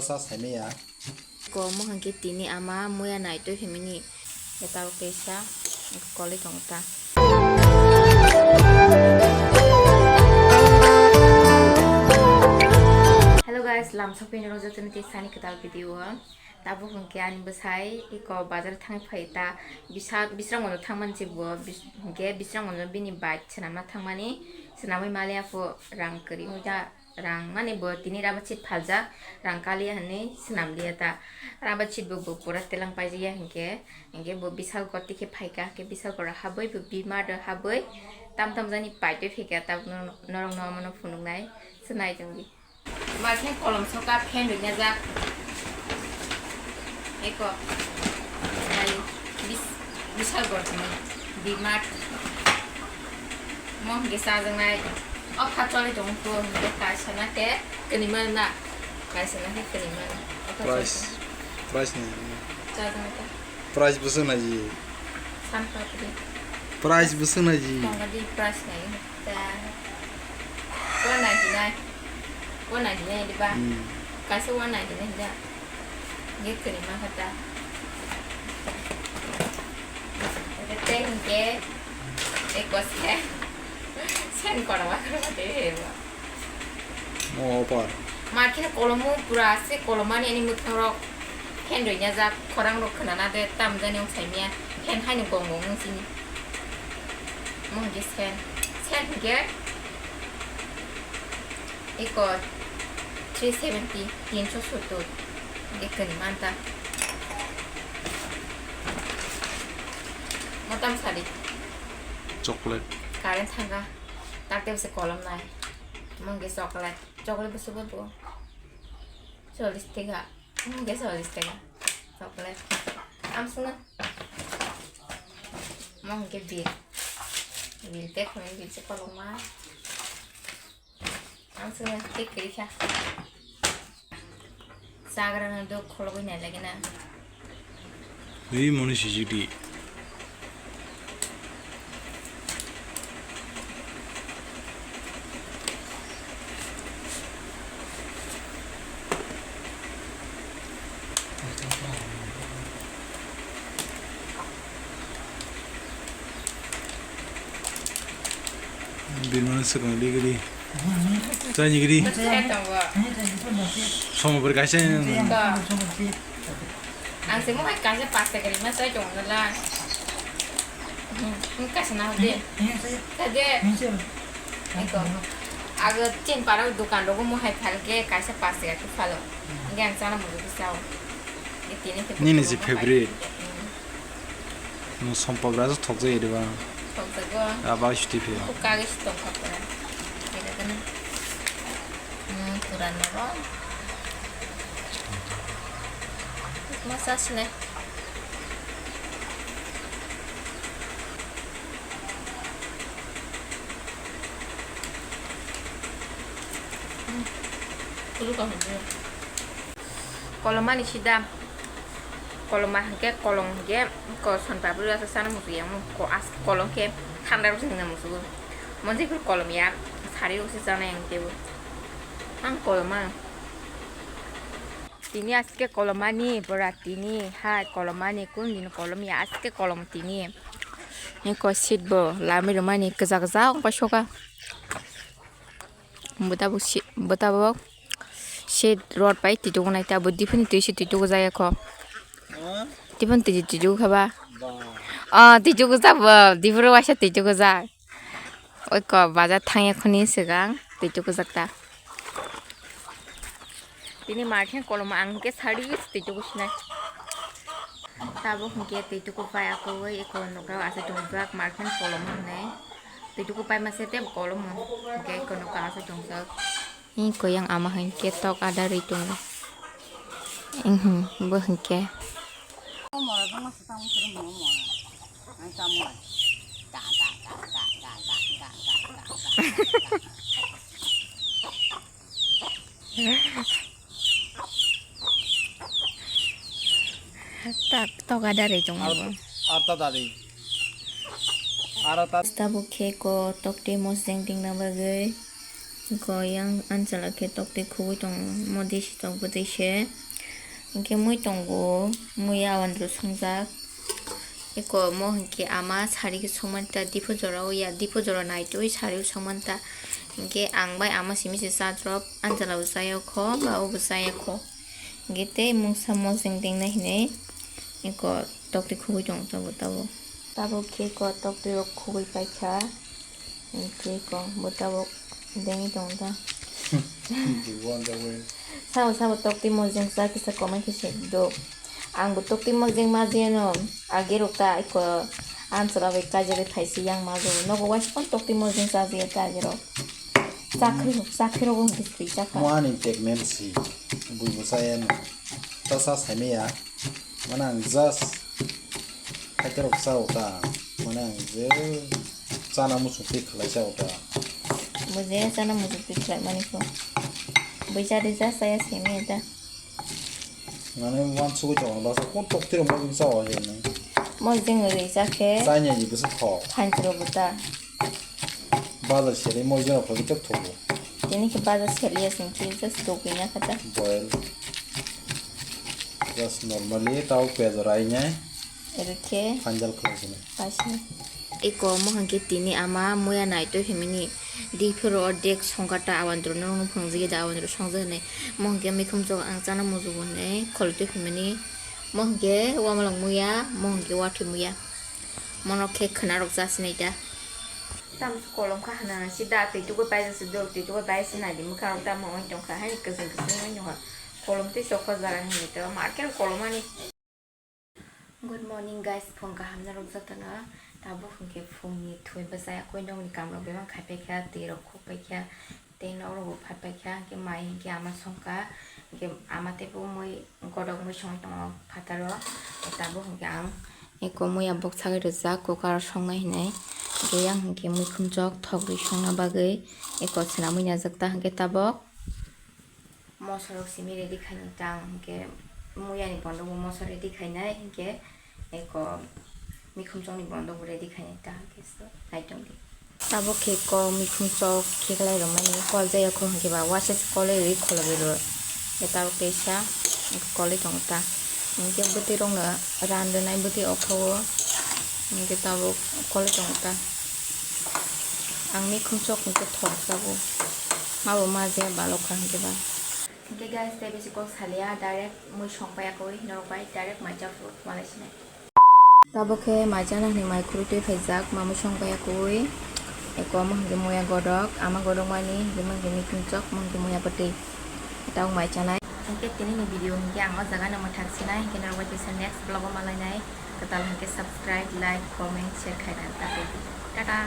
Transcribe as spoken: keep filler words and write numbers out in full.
Sa saimaya. Ko mohon ke tini ama muya nai twi himini. Eta o kaisa koli tongo ta. Hello guys, lam sokpini rok joto ni tei sani kwtal video o. Tabuk hwnkhe ani bwsai iko bazar thangwi phai ta bisa, bisrang mondo thangmani se bo bis-, hwnkhe bisrang mondo bini bike swnamna thangmani, swnamwi maliya pho rang kwrwi hwnja. Rang mani bo tini rubber sheet phaljak, rang kaliya hinwi swnamliya ta. Rubber sheet bo, bo pura telang paijaya hinkhe, hinkhe bo Bishalgarh twi khe phaikha, hinkhe Bishalgarh o habwi bo B-Mart o habwi tam tam jani paitwi phaikha, tabuk norok, norokno omono phunuknai se nai tongdi. Markhe kolom soka fan rwina jak. Eko. Nai, bis-, Bishalgarh ni B-Mart. Mo hwnkhe chajaknai. O kha choli tongo, hwnkhe kaisa na khe kwrwima na. Kaisa na khe kwrwima na. O kha choli Price, tongo. Price ni. Chajaknai ta. Price bwswk naji? San papri. Price bwswk naji? Tongo di price nai. Ta. One ninety nine. One ninety nine di ba? Hmm. Kaisa one ninety nine da. Ge kwrwi ma kha ta. Tei hinkhe ekos khe sen korwa korwa de hebo. Mo opor. Mar khe kolomo pura se kolomani ani mwkhang rok phen rwina jak, khorang rok khwnana de tam jani wng saimya, phen haino gong gong wng sini. Mo hwnkhe sen, sen hwnkhe eko three seventy, tinsho sottor, ekani manta. Motam sadi. Chocolate. Current thanga, tak tebse kolom nai. Mo hwnkhe chocolate. Chocolate bwswk bo chollish taka. Hwnkhe chollish taka. Chocolate. Amswkno. Mo hwnkhe bill. Bill pay khwnwi bill se kolokma. Amswkno pay kwrwi kha. Chagrano do khologwi nai lagi na. Ui moni sijidi. Birmani swkang ligri. Chai nigri. Chai tongo. Somopor kaisa. Ang se mohai kaisa pasta kari ma chai tongo la. Hmm, kaisa na de. Kade. Eko. Ago chin para dukan rogo mohai phalke kaisa pasta kari phalo. Nge ang chana mudo ke sao. Nini je favorite. Hmm. Nwng sompok rasa thokjak ya diba? Thokjago. Aba siti phe. Kage si tongkha pura. Kira kena. Hmm, pura nabo. Masa sini. Hmm. Tulu kaham dia. Kolomani sida, koloma hwnkhe kolom hwnkhe ko son papri rasa sana musuya, ko as kolom khe thanda rok hwnkhe musugo. Monjoi phuru kolom ya, sari rok se chana yang tebo. Ang koloma. Tini aske kolomani, bora tini, hai kolomani, kun din kolom ya, aske kolom tini. Ni ko seat bo, lami romani, kaza kaza, ongpa soka. Bwtabok si-, bwtabok si rod bai twituknai ta, bo diphini twi se twitukjak ya kho. Diphini twi se twitukjak kha ba? Ah, twitukjak bo, diphuru waisa twitukjak. Oi kho, bazar thangya khoni swkang twitukjak ta. Tini markhe kolom ang hwnkhe sari twituksinai. Tabuk hwnkhe twituk pai akoi eko nokha asai tongjak markhe kolom hwnwi. Twituk pai mase tei kolom hwnkhe eko nokha asai tongjak. Ni koyang ama hwnkhe tok ada rwi tongo. Bo hwnkhe. Tak, tok ada rwi tongo bo. Arta dari. Arta. Tabuk khe ko tok tei mosjeng tingna bagwi. Eko yang anchwla khe toktwi khugwi tongo, mo disi tok bo dise. Hinkhe mui tongo, mui ya wandru songjak. Eko mo hinkhe ama sari khe songmani ta, diphu jora o ya, diphu jora naitwi sari o songmani ta. Hinkhe ang bai ama simi se chadrop, anchwla bo chaya kho, ba o bo chaya kho. Hinkhe tei mungsa mojeng dengnai hinwi eko toktwi khugwi tongo tabuk tabuk. Tabuk khe eko toktwi rok khugwi paikha. Hinkhe eko bo tabuk dengwi tongo ta. Sabo sabo toktwi mojeng cha kisa komai khe se do. Ang bo toktwi mojeng ma jiyano age rok ta eko anchwla bai kaijagwi phaisi yang ma jabo. Nogo waisa phano toktwi mojeng cha jiya ta age rok. Chakri rok, chakri rok wngkhe twi chakha. Mo ani pregnancy, bui bo chaya no. Ta cha saimaya. Mane ang just khaita rok chao ta. Mane ang je chana muchung twi khlai chao ta. Bo je chana muchung twi khlai mani kho. Bui cha de cha chaya saimaya ta. Mane wansugwi tongo basa kon toktwi rok mojeng chao je nang. Mojeng rwi cha khe. Chanya ni bwswk thok. Phanchi rok bo ta. Bazar seri mojeng rok phagwi tok thogo. Tini khe bazar seli ya sing khe just tokwi na kha ta. Boil. Just normally tao piyaj rai nai. Ero khe. Panjal khlai sini. Paisini. Eko mohang khe tini ama moya naitwi himini. Di phiro dek songkar ta awandru no phungjigwi da awandru songja hinwi. Mohang khe mikhum chok ang chana mujugo hinwi kholtwi himini. Mohang khe wamalok muya, mohang khe watwi muya. Mono khe khwnarok chasinai ta. Tamo se kolom kha hwnwi si da twi tugwi paijak se dol twi tugwi bai se nai di mwkhang rok tamo wng tong kha haini kwchwng kwchwng wng tong kha. Kolom tei chokha jaga hinwi to market kolom ani. Good morning guys, phung kaham norok jotono. Tabuk hwnkhe phungni thwi bwchaya koi nokni kam rok bebak khai paikha, twi rok khuk paikha. Tei nok rok bo phat paikha, hwnkhe mai hwnkhe ama songkha, hwnkhe ama teibo mui godok mui songwi tongo phataro. Tabuk hwnkhe ang eko muya bok sagwi rijak cooker o songnai hinwi. Hwnkhe yang hwnkhe muikhum chok thok rwi songna bagwi eko swnamwi najak ta hwnkhe tabok moso rok simi ready khainai ta ang hwnkhe muya ni bondo bo moso ready khainai hwnkhe. Eko mikhum chokni bondo bo ready khainai ta hwnkhe so nai tongdi. Tabuk khe kok mikhum chok kheklai rwmani kol jaya kho hwnkhe ba waisa se kolwi rwi kholobwi rw. Hwnkhe tabuk teisa kolwi tongo ta. Hwnkhe bwtwi rokno ran rwnai bwtwi okho o. Hwnkhe tabuk kolwi tongo ta. Ang mikhum chok hwnkhe thok jago. Mabo ma je balok kha hwnkhe ba. Hwnkhe guys, tei bisi kok salia, direct mui song paiya koi, norok bai direct mai cha phuru malai sinai. Tabuk khe mai chana hinwi mai khurui twi phaijak, mamui song paiya koi. Eko omo hwnkhe muya godok, ama godok mani hwnkhe ma hwnkhe mikhum chok, ma hwnkhe muya bwtwi. Tabuk mai chanai. Hwnkhe tini ni video hwnkhe ang o jaga no mwthang sinai, hwnkhe norok bai kisa next vlog o malainai. Kwtal hwnkhe subscribe, like, comment, share khaina ta tei. Tata.